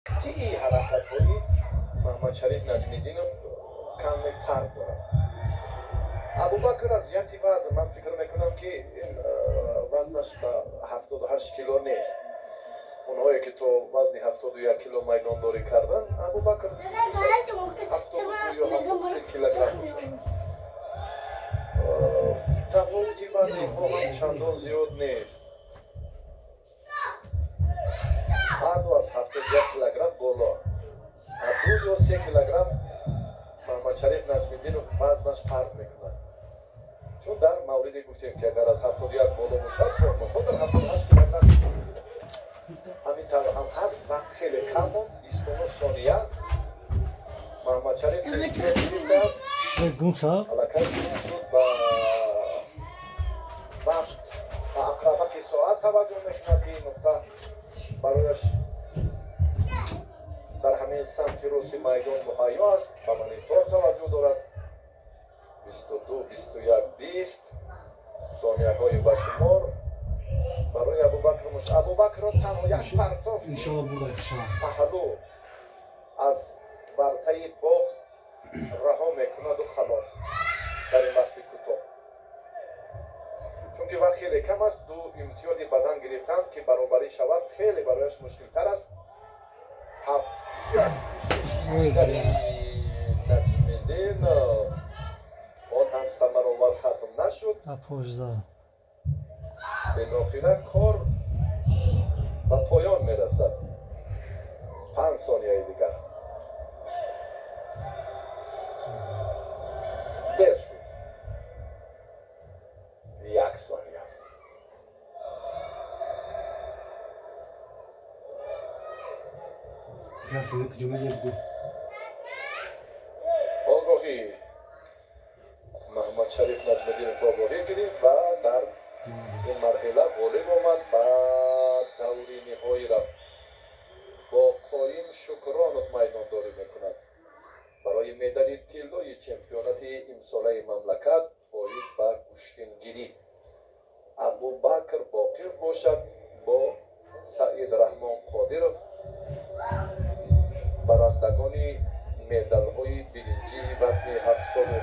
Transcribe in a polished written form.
Қатъии ҳаракатҳои Маҳмадшариф Наҷмиддинов каме фарқ дорад. Абубакр аз ҷиҳати вазн, ман фикр мекунам, ки ин вазнаш ба 78 кило нест. Онҳое ки то вазни 71 кило майдондорӣ карданд, Абубакр 72 ё 73 килограмм бошад. Тафовути вазни инҳо ҳам чандон зиёд нест. Ҳарду аз 71 килограмм боло. 2 ё 3 килограмм Маҳмадшариф Наҷмиддинов вазнаш фарқ мекунад. Чун дар мавриде гуфтем, ки агар аз 71 боло бошад, форматҳо дар 78 килограмм ҳамин тавр ҳам ҳаст. Вақт хеле кам монд, 29 сония. Маҳмадшариф гирифтааст. Аллакай шуд, ба вақт, ба ақрабаки соат таваҷҷӯҳ мекунад, ки ин нуқта барояш дар ҳамин самти рости майдон муҳайё аст. Ба монитор таваҷҷӯҳ дорад. 22, 21, 20 сонияҳои ба шумор барои Абубакр. Абубакрро танҳо як партоф паҳлӯ аз вартаи бохт раҳо мекунаду халос дар ин вақти кӯтоҳ, чунки вақт хеле кам аст. Ду имтиёзи бадан гирифтан, ки баробарӣ шавад, хеле барояш мушкилтар аст. Ҳафт Наҷмиддин, он ҳам самаровар хатм нашуд. Билохира кор ба поён мерасад. 5 сонияи дигар, дер шуд, 1 сония. Огоҳӣ Маҳмадшариф Наҷмиддинов огоҳӣ гирифт ва дар ин марҳила ғолиб омад, ба даври ниҳоӣ рафт. Бо Қоим Шукронов майдондорӣ мекунад барои медали тиллои чемпионати имсолаи мамлакат оид ба гӯштингирӣ. Абубакр Боқир бошад.